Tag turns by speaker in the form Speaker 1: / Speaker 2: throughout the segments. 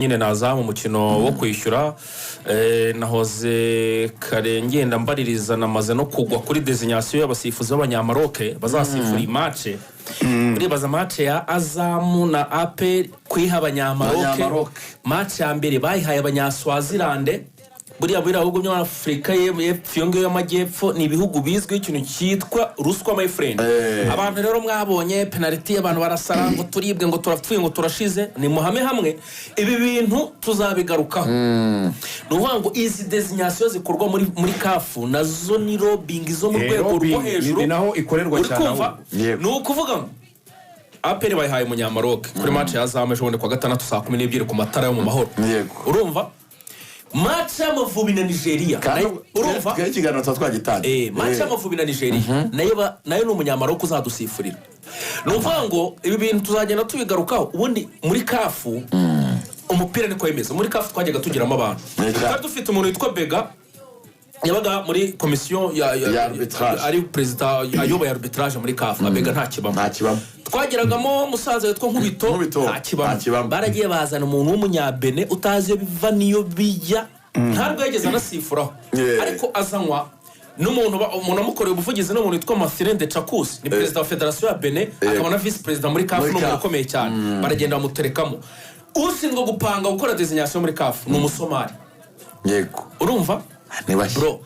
Speaker 1: Nyine naza mu mukino wo kwishyura, nahoze kare ngenda mbaririza, namaze no kugwa kuri désignation y'abasifuzi b'Abanyamaroke bazasifura iyi match. Uribaza match ya Azam na APR kuyiha Abanyamaroke?
Speaker 2: Abanyamaroke.
Speaker 1: Match ya mbere bayihaye Abanyaswazilande. Buriya bihugu byo muri Afurika y'Epfo, iyo ngiyo y'Amajyepfo, ni ibihugu bizwiho ikintu cyitwa ruswa, my friend. Abantu rero mwabonye penaliti, abantu barasara ngo turibwe, ngo turapfuye, ngo turashize. Ni muhame hamwe, ibi bintu tuzabigarukaho. Ni ukuvuga ngo izi désignation zikorwa muri CAF nazo ni lobbying zo mu rwego rwo
Speaker 3: lobbying,
Speaker 1: hejuru.
Speaker 3: Ni naho ikorerwa
Speaker 1: Uri
Speaker 3: cyane
Speaker 1: kumva?
Speaker 3: ahubwo.
Speaker 2: Yego.
Speaker 1: Ni ukuvuga ngo APR bayihaye Umunyamaroke kuri match ya Azam ejo bundi kuwa gatandatu saa 12 ku matara yo mu Mahoro. Urumva match y'Amavubi na Nigeria urumva?
Speaker 2: Twebwe ikiganiro tuba twagitangiye.
Speaker 1: Match y'Amavubi na Nigeria nayo nayo ni Umunyamaroke uzadusifurira. Ni ukuvuga ngo ibi bintu tuzagenda tubigarukaho. Ubundi muri CAF umupira niko wemeza. Muri CAF twajyaga tugiramo abantu. Twari dufite umuntu witwa Bega, yabaga muri komisiyo
Speaker 2: Ya arbitrage.
Speaker 1: Ari perezida ayoboye arbitrage muri CAF. Abega nta kibamo.
Speaker 2: Nta kibamo.
Speaker 1: Twagiragamo umusaza witwa Nkubito.
Speaker 2: Nkubito,
Speaker 1: Nta kibamo.
Speaker 2: nta kibamo.
Speaker 1: Baragiye bazana umuntu w'Umunyabene utazi iyo biva n'iyo bijya, ntabwo yigeze anasifuraho. Ariko azanywa n'umuntu umuntu wamukoreye ubuvugizi ni umuntu witwa Mathurin de Chakus, ni perezida wa federasiyo ya Bene, akaba na visi perezida muri CAF.
Speaker 2: Muri
Speaker 1: Ni umuntu
Speaker 2: CAF.
Speaker 1: ukomeye cyane. Baragenda bamuterekamo. Ushinzwe gupanga, gukora désignation muri CAF ni Umusomali. Urumva?
Speaker 2: Ni bashya.
Speaker 1: Bro,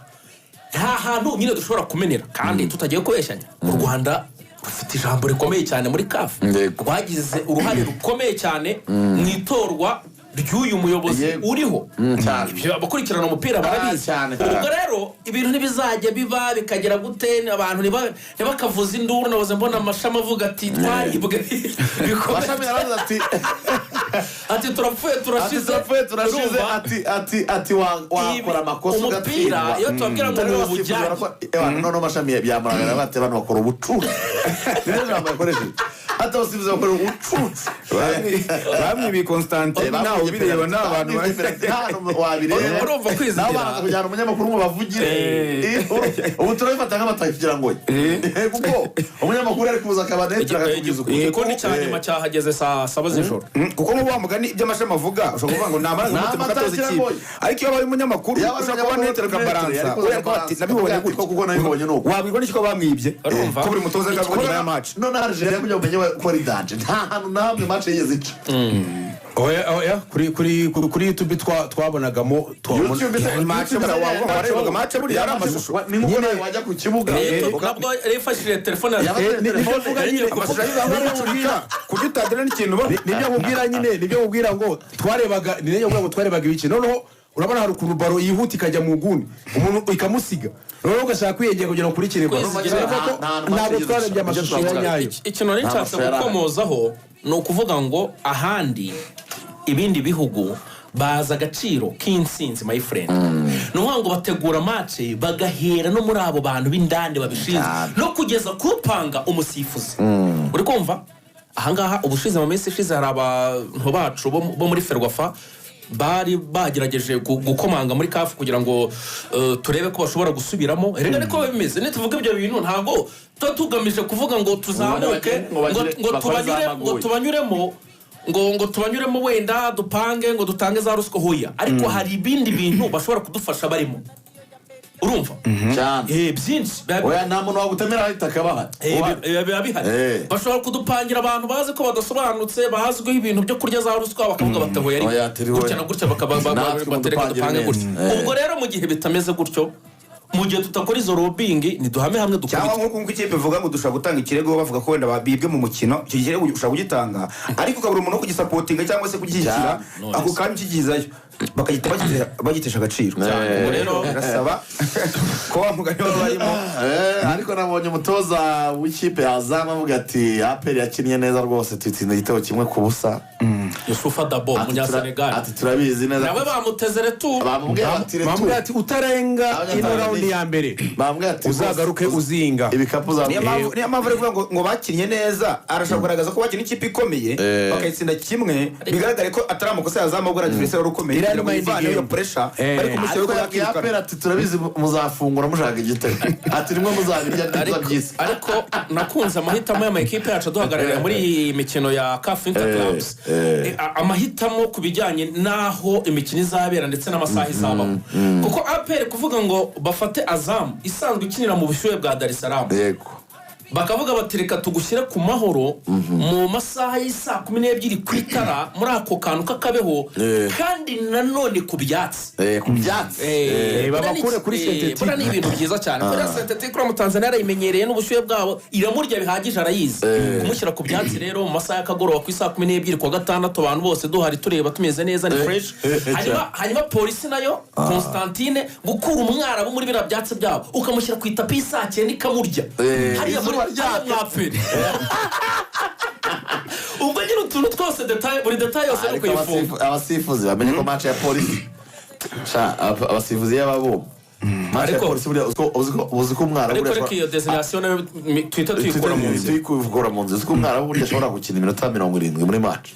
Speaker 1: nta hantu nyine dushobora kumenera kandi tutagiye kubeshyanya. U Rwanda rufite ijambo rikomeye cyane muri CAF. Rwagize uruhare rukomeye cyane mu itorwa ry'uyu muyobozi uriho.
Speaker 2: Cyane.
Speaker 1: Ibyo abakurikirana umupira barabizi.
Speaker 2: Cyane, cyane.
Speaker 1: Ubwo rero ibintu ntibizajya biba bikagera gute, abantu ntibakavuza induru. Nahoze mbona Amashami avuga ati twaribwe bikomeye.
Speaker 2: Amashami yaravuze ati
Speaker 1: Ati turapfuye,
Speaker 2: ati
Speaker 1: turashize.
Speaker 2: Turapfuye, turashize.
Speaker 1: Urumva?
Speaker 2: Ati wakora amakosa
Speaker 1: Umupira,
Speaker 2: ugatsindwa.
Speaker 1: iyo tubabwira ngo
Speaker 2: Utari
Speaker 1: ni
Speaker 2: abasifuzi
Speaker 1: ubujyanye.
Speaker 2: Noneho Amashami byamuragara bati abantu bakora ubucucu. Niyo jambo yakoresheje, ati abasifuzi bakora ubucucu.
Speaker 3: Bamwibiye Constantin, ntawe ubireba, ni abantu
Speaker 2: wabireba.
Speaker 1: Urumva kwizigira.
Speaker 2: Nabo baraza kujyana umunyamakuru ngo bavugire. Ubu turabifata nk'abataka kugira ngo kuko umunyamakuru ari kuza akaba netre, akakubwiza ukuri.
Speaker 1: Igikundi cya nyuma cyahageze saa 7 z'ijoro.
Speaker 3: Kuko nk'ubu wa mugani ibyo Amashami avuga, ushobora kuvuga ngo ni amarangamutima
Speaker 2: Ni
Speaker 3: katoza
Speaker 2: amata
Speaker 3: ikipe,
Speaker 2: kiragoye.
Speaker 3: ariko iyo abaye umunyamakuru
Speaker 2: Yaba ari
Speaker 3: ushobora kuba
Speaker 2: umunyamakuru
Speaker 3: netre, akabaransa.
Speaker 2: netre, ariko
Speaker 3: We ariko ati
Speaker 2: akabaransa.
Speaker 3: nabibonye gutya.
Speaker 2: Kuko nabibonye ni uko.
Speaker 3: Wabwirwa n'iki ko bamwibye?
Speaker 1: Urumva?
Speaker 3: Ko buri mutoza ari kuvuga nyuma ya match.
Speaker 2: None Algeria, kugira ngo umenye ko ari danger, nta hantu na hamwe match yigeze ica.
Speaker 4: Oya, oya, kuri YouTube twabonagamo
Speaker 2: YouTube
Speaker 3: Match buriya wavuga warebaga match, buriya ari amashusho.
Speaker 2: Ni nkuko nawe wajya ku kibuga.
Speaker 1: Nabwo yari yifashishije telefone.
Speaker 2: Yaba
Speaker 4: Nibyo mvuga nyine.
Speaker 3: Amashusho y'ibanga kuburyo utagira n'ikintu ubona.
Speaker 4: Nibyo nkubwira nyine, nibyo nkubwira ngo twarebaga, ni nibyo nkubwira ngo twarebaga ibiki. Noneho urabona hari ukuntu ballon yihuta ikajya mu nguni, umuntu ikamusiga, noneho ugashaka kwiyegera kugira ngo ukurikire ballon.
Speaker 1: Kwizigira.
Speaker 4: Urumva ko
Speaker 2: Nta
Speaker 4: ntabwo
Speaker 2: match
Speaker 4: twarebye
Speaker 2: yigeze
Speaker 4: amashusho
Speaker 2: ica.
Speaker 4: ya nyayo.
Speaker 1: Ikintu nari
Speaker 2: Nta
Speaker 1: nshatse
Speaker 2: mashusho yari ahari.
Speaker 1: gukomozaho ni ukuvuga ngo ahandi, ibindi bihugu bazi agaciro k'intsinzi, my friend. Ni ukuvuga ngo bategura match bagahera no muri abo bantu b'indani babishinzwe no kugeza kupanga umusifuzi. Uri kumva ahangaha ubushize, mu minsi ishize, hari abantu bacu bo muri FERWAFA bari bagerageje gukomanga muri CAF kugira ngo turebe ko bashobora gusubiramo. Erega niko biba bimeze. Nituvuga ibyo bintu, ntabwo tuba tugamije kuvuga ngo tuzamuke
Speaker 2: ngo bagire-
Speaker 1: ngo
Speaker 2: bakore
Speaker 1: tubanyure
Speaker 2: za
Speaker 1: ngo
Speaker 2: maguye.
Speaker 1: tubanyuremo, ngo tubanyuremo, wenda dupange ngo dutange za ruswa. Hoya, ariko hari ibindi bintu bashobora kudufasha barimo, urumva?
Speaker 2: Cyane.
Speaker 1: Byinshi
Speaker 2: Oya, nta muntu wagutemera ahita akabahari.
Speaker 1: Biba bihari. Bashobora kudupangira abantu bazi ko badasobanutse, bazwiho ibintu byo kurya za ruswa, bakavuga bati hoya, ariko
Speaker 2: Oya, turi
Speaker 1: gutya
Speaker 2: hoya.
Speaker 1: na gutya, bakaba
Speaker 2: Natwe
Speaker 1: batereka
Speaker 2: mudupangire
Speaker 1: dupange
Speaker 2: neza.
Speaker 1: gutya. Ubwo rero mu gihe bitameze gutyo, mu gihe tudakora izo lobbying, niduhame hamwe
Speaker 3: Cyangwa
Speaker 1: dukubite.
Speaker 3: nk'uko ikipe ivuga ngo dushobora gutanga ikirego, bavuga ko wenda bibwe mu mukino, icyo kirego ushobora kugitanga ariko ukabura umuntu wo kugisupportinga cyangwa se kugishyigikira.
Speaker 1: None
Speaker 3: Ako
Speaker 1: se.
Speaker 3: kanya ukigizayo bagahita bagitesha agaciro.
Speaker 1: Ubwo rero
Speaker 3: Birasaba ko wa mugani baba barimo.
Speaker 2: Ariko nabonye umutoza w'ikipe ya Azam avuga ati APR yakinnye neza rwose, tuyitsinda igitego 1-0.
Speaker 1: Yusufa Dabo,
Speaker 2: Ati
Speaker 1: Umunyasenegali.
Speaker 2: Ati turabizi neza.
Speaker 1: Nawe bamuteze retour.
Speaker 2: Bamubwiye bati retour.
Speaker 4: Bamubwira ati utarenga ino round ya mbere,
Speaker 2: Bamubwiye ati
Speaker 4: uzagaruke uzinga.
Speaker 2: Ibikapu za
Speaker 3: Niyo mpamvu ari kuvuga ngo bakinnye neza, arashobora kugaragaza ko bakinnye ikipe ikomeye bakayitsinda kimwe, bigaragare ko atari amakosa ya Azam, ahubwo ari adversaire wari ukomeye.
Speaker 4: Biriya
Speaker 3: kugira ngo
Speaker 4: ni mind
Speaker 3: yivaneho iyo
Speaker 4: game.
Speaker 3: pressure bari kumushyiraho
Speaker 2: Ariko
Speaker 3: ko
Speaker 2: yabwiye
Speaker 3: yakirukana.
Speaker 2: APR ati: "Turabizi muzafungura mushaka igitego," ati: "Rimwe muzabirya nibyo byisi."
Speaker 1: Ariko nakunze amahitamo y'amakipe yacu aduhagararira muri iyi mikino ya CAF Interclubs. Amahitamo ku bijyanye n'aho imikino izabera ndetse n'amasaha izabaho, kuko APR kuvuga ngo bafate Azam isanzwe ikinira mu bushyuhe bwa Dar es Salaam, bakavuga bati: "Reka tugushyire ku Mahoro mu masaha y'isaa 12 ku itara muri ako kantu k'akabeho, kandi nanone ku byatsi."
Speaker 2: Ku byatsi.
Speaker 4: Babakure kuri synthétique.
Speaker 1: Buriya ni ibintu byiza cyane. Kuriya synthétique, uriya Mutanzaniya arayimenyereye n'ubushyuhe bwabo iramurya bihagije, arayizi. Kumushyira ku byatsi rero mu masaha y'akagoroba ku isaa 12 ku wa gatandatu, abantu bose duhari tureba tumeze neza, ni fresh. Hanyuma Polisi nayo, Constantine, gukura umwarabu muri biriya byatsi byabo ukamushyira ku itapi y'isaa 9 ikamurya hariya muri
Speaker 2: izuba ryaka.
Speaker 1: Hariya mwaperi. Ubwo nyine utuntu twose, détail, buri détail yose no
Speaker 2: Ariko
Speaker 1: kuyifunga.
Speaker 2: Abasifuzi bamenye ko match ya Polisi, sha, abasifuzi y'ababumva match ya Polisi buriya uzi ko umwarabu
Speaker 1: Ariko
Speaker 2: buriya
Speaker 1: reka iyo designation nayo tuhita tuyikura mu nzira.
Speaker 2: Tuyikura mu nzira. Uzi ko umwarabu burya ashobora gukina iminota 70 muri match,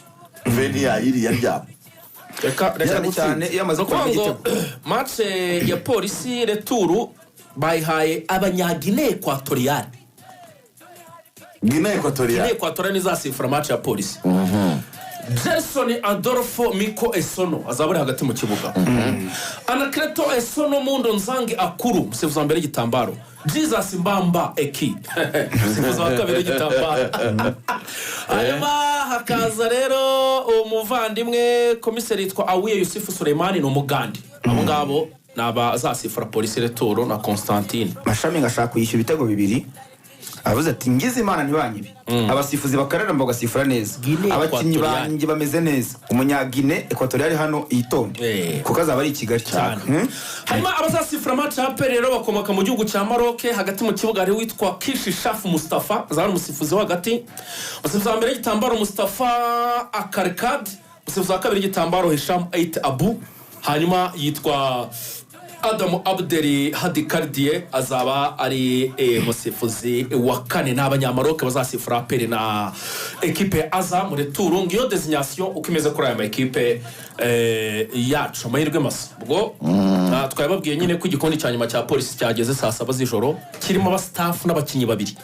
Speaker 2: veni yayiriye aryama.
Speaker 1: Reka reka.
Speaker 3: Cyane cyane iyo amaze
Speaker 1: Ni ukuvuga
Speaker 3: kubona
Speaker 1: ngo
Speaker 3: igitego.
Speaker 1: Match ya Polisi retour bayihaye Abanyagine Ekwatoriyale.
Speaker 2: Guinea
Speaker 1: Guinea
Speaker 2: Equatoriale.
Speaker 1: Ekwatoriyale izasifura match ya Polisi. Gerson Adolfo Miko Esono azaba ari hagati mu kibuga, Anacleto Esono Mundo Nzangi Akuru umusifuzi wa mbere y'igitambaro, Jesus Mbamba Eki umusifuzi wa kabiri w'igitambaro. Hanyuma hakaza rero umuvandimwe komiseri yitwa Awiye Yusufu Suleimani, ni Umugandi. Abo ngabo ni abazasifura Polisi retour na Constantine.
Speaker 3: Mashami ngo ashaka kwishyura ibitego bibiri, avuze ati: "Ngize Imana ntibanyibe, abasifuzi bakararamba bagasifura neza,
Speaker 1: Guinea
Speaker 3: abakinnyi
Speaker 1: Equatoriale.
Speaker 3: banjye bameze neza, Umunyagine Ekwatoriyale hano yitonde, kuko azaba ari i Kigali."
Speaker 1: Cyane. Hanyuma abazasifura match ya APR rero bakomoka mu gihugu cya Maroc. Hagati mu kibuga hari uwitwa Kishi Shafu Mustafa, azaba ari umusifuzi wo hagati. Umusifuzi wa mbere y'igitambaro Mustafa Akarikad, umusifuzi wa kabiri y'igitambaro Hisham Ait Abu, hanyuma yitwa Adamu Abderi Hadi Kardie azaba ari musifuzi wa kane. Ni Abanyamaroke bazasifura APR na ekipe ya Azam retour. Ngiyo designation uko imeze kuri aya ma ekipe yacu. Amahirwe masa. Ubwo twababwiye nyine ko igikoni cya nyuma cya Polisi cyageze saa 7 z'ijoro, kirimo aba staff n'abakinnyi babiri.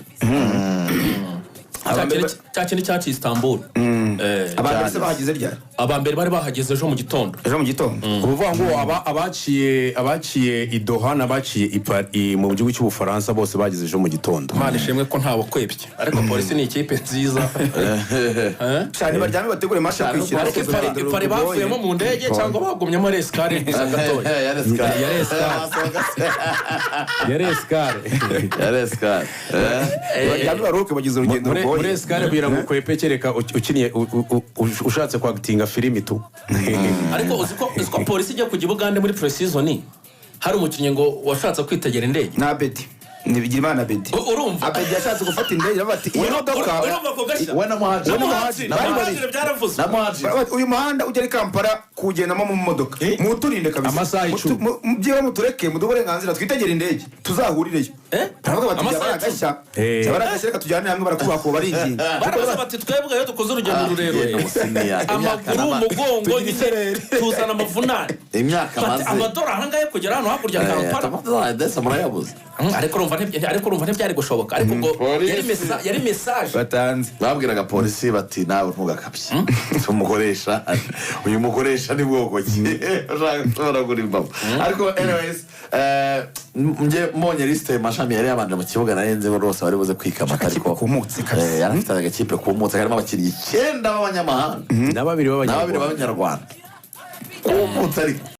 Speaker 1: Cya kindi cyaciye Istanbul.
Speaker 3: Abantu bose bahageze ryari?
Speaker 1: Aba mbere bari bahageze ejo mu gitondo.
Speaker 3: Ejo mu gitondo.
Speaker 4: Ukuvuga ngo abaciye i Doha n'abaciye mu gihugu cy'Ubufaransa bose bageze ejo mu gitondo.
Speaker 1: Imana ishimwe ko ntawakwebye, ariko Polisi ni ikipe nziza.
Speaker 3: Cyane, baryame bategure match yo kwishyura.
Speaker 1: Ariko ipare bavuyemo mu ndege cyangwa bagumyemo ari escale gusa gatoya?
Speaker 4: Yari escale.
Speaker 2: Yari escale.
Speaker 3: Baryame baruhuke, bagize urugendo
Speaker 4: Muri
Speaker 3: rugoye.
Speaker 4: Escale kugira ngo ukwepe, kereka ukiniye ushatse kwagitinga filimi tu.
Speaker 1: Ariko uzi ko Polisi ijya kujya i Bugande muri pre-season, hari umukinnyi ngo washatse kwitegera indege?
Speaker 3: Na Bedi ni Bigirimana Bedi.
Speaker 1: Urumva?
Speaker 3: Abedi yashatse gufata indege, aravuga ati: "Iyi modoka"
Speaker 1: Urumva ako gashya?
Speaker 2: We na Muhadjiri.
Speaker 1: Na Muhadjiri.
Speaker 2: Na
Speaker 1: Na
Speaker 2: Muhadjiri.
Speaker 1: Muhadjiri byaravuzwe.
Speaker 2: Na Muhadjiri.
Speaker 3: Baravuga bati: "Uyu muhanda ugera i Kampala kuwugendamo mu modoka muturinde kabisa."
Speaker 4: Amasaha 10.
Speaker 3: Byibura mutureke, muduhe uburenganzira twitegere indege tuzahurireyo.
Speaker 1: Eh?
Speaker 3: Baravuga bati:
Speaker 1: Amasaha
Speaker 3: "Byaba ari
Speaker 1: 10.
Speaker 3: agashya, byaba ari agashya, reka tujyane hamwe." Barakubakuba, baringinga.
Speaker 1: Baravuze bati: "Twebwe iyo dukoze urugendo rurerure,
Speaker 2: Yenda ubusiniya. Imyaka
Speaker 1: amaguru, umugongo,
Speaker 3: Tugira
Speaker 1: nyine
Speaker 3: isereri.
Speaker 1: tuzana amavunane."
Speaker 2: Imyaka
Speaker 1: Bati:
Speaker 2: maze.
Speaker 1: "Amadorari angahe kugera hano hakurya ya Kampala?"
Speaker 2: Desa murayabuze.
Speaker 1: Ariko urumva ntibyari gushoboka, ariko ubwo yari message.
Speaker 3: Batanze.
Speaker 2: Babwiraga Polisi bati: "Nawe ntugakabye, umukoresha, uyu mukoresha ni bwoko ki ushaka gutoragura imbavu?" Ariko anyways, njye mbonye liste Mashami yari yabanje mu kibuga, narenze rwose bari buze kwikamata.
Speaker 3: Agakipe
Speaker 2: Ariko
Speaker 3: kumutse kabisa.
Speaker 2: Yari afite agakipe kumutse karimo abakinnyi icyenda b'abanyamahanga
Speaker 4: na babiri
Speaker 2: na babiri
Speaker 4: b'Abanyarwanda.
Speaker 2: b'Abanyarwanda. Kumutse ariko.